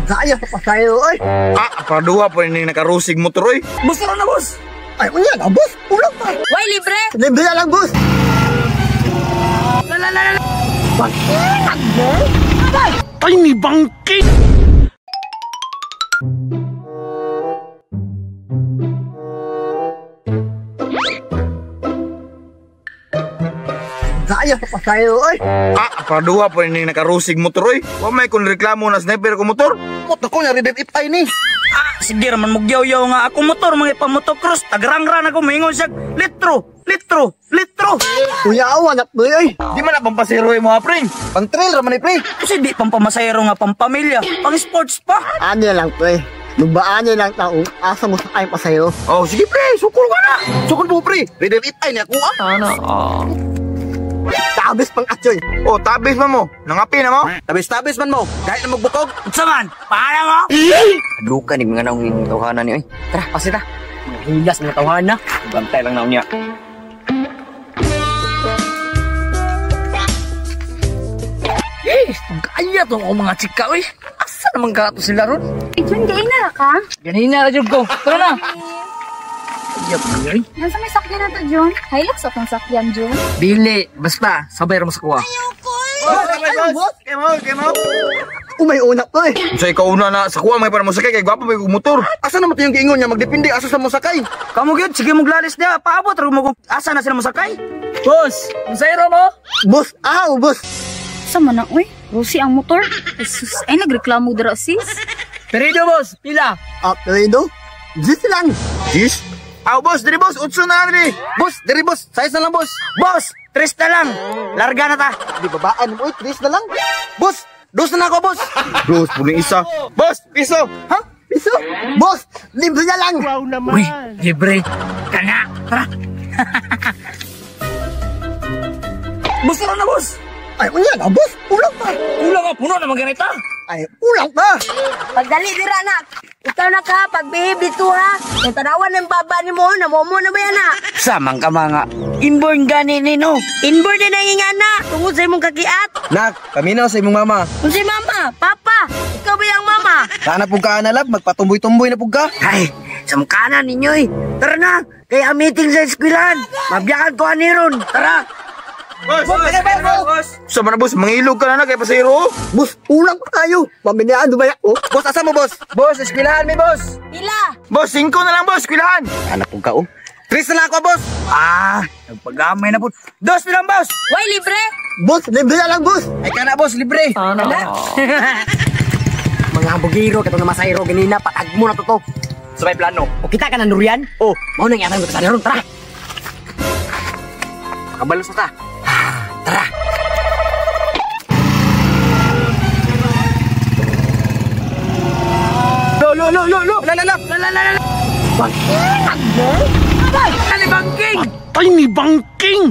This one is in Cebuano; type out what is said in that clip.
Kaya sa pasayro, oy. Ah, para duha po ni nakarusig motor, oy. Boss, tara na, boss. Ay, unya na, boss. Ulang pa. Why libre? Libre na lang, boss. La la la la. Ay, ni bangking! Kaya sa pasayro, oy. Ah, para duha po ni nakarusig motor, oy. Wa may kun reklamo na sniper ko motor. Mot na ko nya ridip ipay ni. Ah, sige raman mugyaw-yaw nga ako motor mga ipamotocross. Tagrangran ako moingon siya. Litro, litro, litro. Unya awa na, pre, oy. Di man na pampasero mo ha, pre. Pang trail ra man ni pre. Kasi di pampamasayro nga pampamilya, pang sports pa. Ano lang, pre. Magbaan niya lang tao, asa mo sa kayang pasayro. Oh, sige pre, sukol ka na. Sukol po pre. Ridip ipay ni ako ah. Tabis pang atsoy. Oh, tabis man mo. Nangapi na mo. Tabis-tabis man mo. Kahit na magbukog. Unsa man? Paano mo? Duka ni mga naong tawhana ni oy. Tara, pasita. Mga hilas mga tawhana. Bantay lang naon niya. Eh, kaya to ako mga chika oy. Asa naman ka to sila ron? Ay, Jun, gain na ka? Ganina ra jud ko. Tara na. Yup, oy. Nasa may sakyan na to, Jun. Hilux akong sakyan, Jun. Dili, basta sabay ra mo sa kuha. Ano, boss? Kemo, kemo. Umay una, pre. Sa ikaw una na sa kuha may para mo sakay kay gwapo may motor. Asa naman to yung giingon niya magdepende asa sa mosakay. Kamo gyud, sige mong lalis niya. Paabot ra mo kung asa na sila mosakay. Boss, unsay mo? Boss, aw, boss. Sa man na, uy. Rusi ang motor. Ay, sus, ay, nagreklamo dara, sis. Perido boss, pila. Ah, Fredo. Gis lang. Jeez. Aw, boss, diri boss, utso na diri. Boss, diri boss. Size na lang boss. Boss, tres na lang. Larga na ta. Di babaan mo oy, tres na lang. Boss, dos na lang ako boss. Dos, puling isa. Boss, piso. Ha? Piso? Boss, libre na lang. Uy, libre. Kana, tara. Boss, tara na boss. Ay, unya na, boss. Ulang pa. Kulang nga puno naman ganita. Ay, ulang pa. Pagdali dira na. Ikaw na ka, pagbihib dito ha. Kay tanawan ng baba ni mo, namomo na ba yan na? Samang ka mga inborn gani nino. Inborn din ang ingana, tungod sa imong kakiat. Nak, paminaw sa imong mama. Kung si mama, papa, ikaw ba yung mama? Sana pug ka analab, magpatumboy-tumboy na pug ka. Ay, samkana ninyo eh. Tara na, kaya meeting sa eskwelahan. Mabiyakan ko ani ron. Tara. Boss, boss, boss, boss. Sa man na boss, mangilog ka na na kay pasero. Boss, ulang pa tayo. Pamilyaan ba ako? Boss, asa mo boss? Boss, eskwelahan mi boss. Pila. Boss, 5 na lang boss, kwilahan. Anak pug ka oh. Tres na lang ako boss. Ah, nagpagamay na po. Dos na lang boss. Why libre? Boss, libre na lang, boss. Ay kana boss, libre. Mga bugiro katong namasayro ganina patag mo na to to. Sa may plano. O kita ka na Nurian? Oh, mao nang yatang sa ron, tara. Makabalos na ta. Tara. Lo lo lo lo lo. La la la. La la la la. Bangking! Ani bangking! Ay, ni bangking!